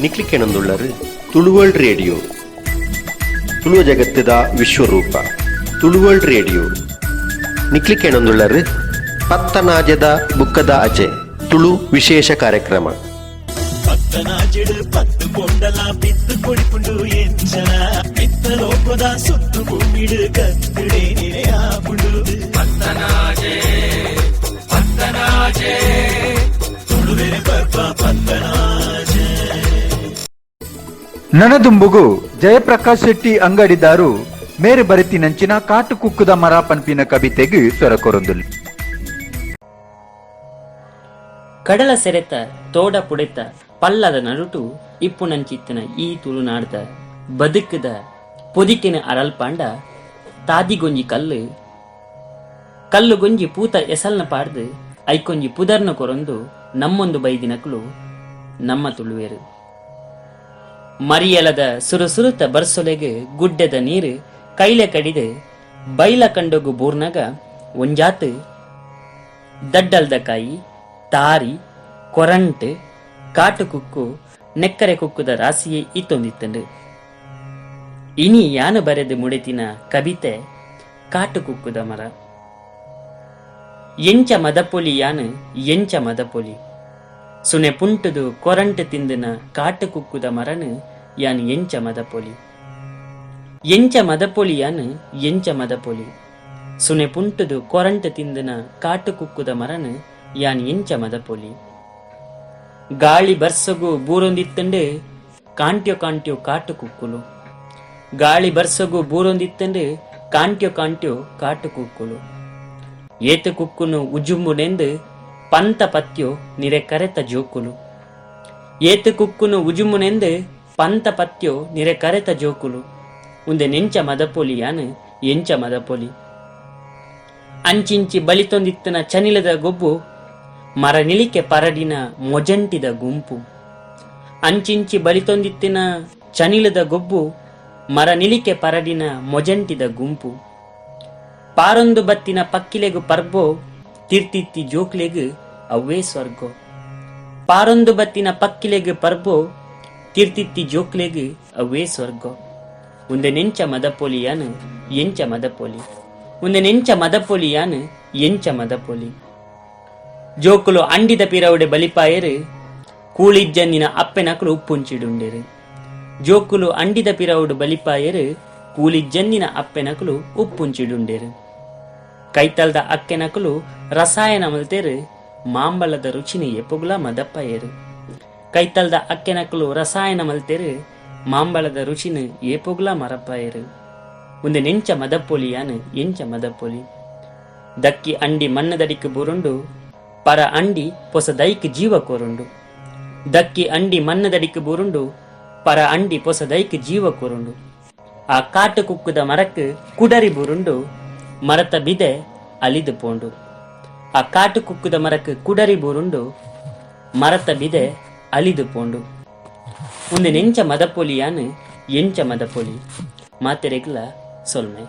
ನಿಕ್ಲಿ ಕೆಣಂದುಳ್ಳರು Tulu world radio, Tuluva ಜಗತ್ತದ ವಿಶ್ವರೂಪ Tulu world radio. ನಿಕ್ಲಿ ಕೆಣಂದುಳ್ಳರು ಪತ್ತನಾಜದ ಬುಕ್ಕದ ಅಜೆ Tulu ವಿಶೇಷ ಕಾರ್ಯಕ್ರಮ. ಪತ್ತನಾಜಿಡು ಪತ್ತು ಪೊಂಡಲ ಬಿತ್ತು ಕೊಡಿಪುಂಡು ಎಂಚನ ಮಿತ್ತ ಲೋಕದ ಸುತ್ತು ಭೂಮಿಡು ಕತ್ತುಡೆ ನಿರೆಯಾಪುಂಡು. ಪತ್ತನಾಜೆ, ಪತ್ತನಾಜೆ, ತುಳುವೆರೆ ಪರ್ಬ ಪತ್ತನಾಜೆ. ನನದುಂಬುಗು ಜಯಪ್ರಕಾಶ್ ಶೆಟ್ಟಿ ಅಂಗಡಿದಾರು ಮೇರೆ ಬರೆತಿನಂಚಿನ ಕಾಟುಕುಕ್ಕುದ ಮರ ಪನ್ಪಿನ ಕವಿತೆಗ್ ಸ್ವರ ಕೊರೊಂದುಲ್ಲೆರ್. ಕಡಲ ಸೆರೆತ ತೋಡ ಪುಡೆತ ಪಲ್ಲದ ನಡುಟು ಇಪ್ಪುನಂಚಿತ್ತಿನ ಈ ತುಳುನಾಡ್ದ ಬದುಕುದ ಪೊದಿಕೆನ್ ಅರಲ್ಪಾಂಡ ತಾದಿಗೊಂಜಿ ಕಲ್ಲ್, ಕಲ್ಲುಗೊಂಜಿ ಪೂತ ಎಸಲ್ನ ಪಾಡ್ದ್ ಐಕೊಂಜಿ ಪುದರ್ನ ಕೊರೊಂದು ನಮ್ಮೊಂದು ಬೈದಿನಕುಲು ನಮ್ಮ ತುಳುವೆರ್. ಮರಿಯಲದ ಸುರು ಸುರುತ ಬರ್ಸೊಲೆಗ್ ಗುಡ್ಡೆದ ನೀರ್ ಕೈಲೆ ಕಡಿದ್ ಬೈಲ ಕಂಡೊಗು ಬೂರ್ನಗ ಒಂಜಾತ್ ದಡ್ಡಲ್ದ ಕಾಯಿ, ತಾರಿ, ಕೊರಂಟ್, ಕಾಟುಕುಕ್ಕು, ನೆಕ್ಕರೆ ಕುಕ್ಕುದ ರಾಸಿಯೇ ಇತ್ತೊಂದಿತ್ತುಂಡು. ಇನಿ ಯಾನ್ ಬರೆದ್ ಮುಡೆತಿನ ಕಬಿತೆ ಕಾಟುಕುಕ್ಕುದ ಮರ. ಎಂಚ ಮದಪೊಲಿ ಯಾನ್, ಎಂಚ ಮದಪೊಲಿ ಸುನೆ ಪುಂಟುದು ಕೊರಂಟ್ ತಿಂದಿನ ಕಾಟುಕುಕ್ಕುದ ಮರನ್ ಯಾನ್ ಎಂಚ ಮದಪೊಲಿ? ಎಂಚ ಮದಪೊಲಿ ಯಾನ್, ಎಂಚ ಮದಪೊಲಿ ಸುನೆ ಪುಂಟುದು ಕೊರಂಟ್ ತಿಂದಿನ ಕಾಟುಕುಕ್ಕುದ ಮರನ್ ಯಾನ್ ಎಂಚ ಮದಪೊಲಿ? ಗಾಳಿ ಬರ್ಸೊಗು ಬೂರೊಂದಿತ್ತುಂಡು ಕಾಂಟ್ಯೊ ಕಾಂಟ್ಯೊ ಕಾಟು ಕುಕ್ಕುಲು. ಗಾಳಿ ಬರ್ಸೊಗು ಬೂರೊಂದಿತ್ತುಂಡು ಕಾಂಟ್ಯೊ ಕಾಂಟ್ಯೊ ಕಾಟು ಕುಕ್ಕುಲು. ಏತ್ ಕುಕ್ಕುನು ಉಜುಂಬುನೆಂದ್ ಪಂತ ಪತ್ಯೊ ನಿರೆ ಕರೆತ ಜೋಕುಲು. ಏತ್ ಕುಕ್ಕುನು ಉಜುಂಬುನೆಂದ್ ಪಂತ ಪತ್ಯೊ ನಿರೆ ಕರೆತ ಜೋಕುಲು. ಉಂದೆನ್ ಎಂಚ ಮದಪೊಲಿ ಯಾನ್, ಎಂಚ ಮದಪೊಲಿ? ಅಂಚಿಂಚಿ ಬಲಿತೊಂದಿತ್ತಿನ ಚನಿಲದ ಗೊಬ್ಬು ಮರ ನಿಲಿಕೆ ಪರಡಿನ ಮೊಜಂಟಿದ ಗುಂಪು. ಅಂಚಿಂಚಿ ಬಲಿತೊಂದಿತ್ತಿನ ಚನಿಲದ ಗೊಬ್ಬು ಮರ ನಿಲಿಕೆ ಪರಡಿನ ಮೊಜಂಟಿದ ಗುಂಪು. ಪಾರೊಂದು ಬತ್ತಿನ ಪಕ್ಕಿಲೆಗ್ ಪರ್ಬೊ, ತಿರ್ತಿತ್ತಿ ಜೋಕ್ಲೆಗ್ ಅವ್ವೇ ಸ್ವರ್ಗೊ. ಪಾರೊಂದು ಬತ್ತಿನ ಪಕ್ಕಿಲೆಗ್ ಪರ್ಬೊ, ತಿರ್ತಿತ್ತಿ ಜೋಕ್ಲೆಗ್ ಅವ್ವೇ ಸ್ವರ್ಗೊ. ಉಂದೆನೆಂಚ ಮದಪೊಲಿ ಯಾನ್, ಎಂಚ ಮದಪೊಲಿ? ಉಂದೆನೆಂಚ ಮದಪೊಲಿ ಯಾನ್, ಎಂಚ ಮದಪೊಲಿ? ಜೋಕುಲು ಅಂಡಿದ ಪಿರವುಡೆ ಬಲಿಪಾಯೆರ್, ಕೂಳಿಜ್ಜಂದಿನ ಅಪ್ಪೆನಕುಲು ಉಪ್ಪುಂಚಿಡುಂಡೆರ್. ಜೋಕುಲು ಅಂಡಿದ ಪಿರವುಡು ಬಲಿಪಾಯೆರ್, ಕೂಲಿಜ್ಜಂದಿನ ಅಪ್ಪೆನಕುಲು ಉಪ್ಪುಂಚಿಡುಂಡೆರ್. ಕೈತಲ್ದ ಅಕ್ಕೆನಕುಲು ರಸಾಯನ ಮಲ್ತೆರ್, ಮಾಂಬಲದ ರುಚಿನ್ ಏಪೊಗುಲಾ ಮದಪ್ಪಾಯೆರ್. ಕೈತಲ್ದ ಅಕ್ಕೆನಕುಲು ರಸಾಯನ ಮಲ್ತೆರ್, ಮಾಂಬಲದ ರುಚಿನ್ ಏಪೊಗುಲಾ ಮರಪಾಯೆರ್. ಉಂದೆನ್ ಎಂಚ ಮದಪೊಲಿ ಯಾನ್, ಎಂಚ ಮದಪೊಲಿ? ದಕ್ಕಿ ಅಂಡಿ ಮಣ್ಣದಡಿಕ್ ಬೂರುಂಡು, ಪರ ಅಂಡಿ ಪೊಸ ದೈಕ್ ಜೀವ ಕೊರುಂಡು. ದಕ್ಕಿ ಅಂಡಿ ಮಣ್ಣದಡಿಕ್ ಬೂರುಂಡು, ಪರ ಅಂಡಿ ಪೊಸ ದೈಕ್ ಜೀವ ಕೊರುಂಡು. ಆ ಕಾಟು ಕುಕ್ಕುದ ಮರಕ್ ಕುಡರಿ ಬೂರುಂಡು, ಮರತ ಬಿದೆ ಅಲಿದ್ ಪೋಂಡು. ಆ ಕಾಟು ಕುಕ್ಕುದ ಮರಕ್ ಕುಡರಿ ಬೂರುಂಡು, ಮರತ ಬಿದೆ ಅಲಿದ್ ಪೋಂಡು. ಉಂದೆನ್ ಎಂಚ ಮದಪೊಲಿ ಯಾನ್, ಎಂಚ ಮದಪೊಲಿ? ಮಾತೆರೆಗ್ಲ ಸೊಲ್ಮೆ.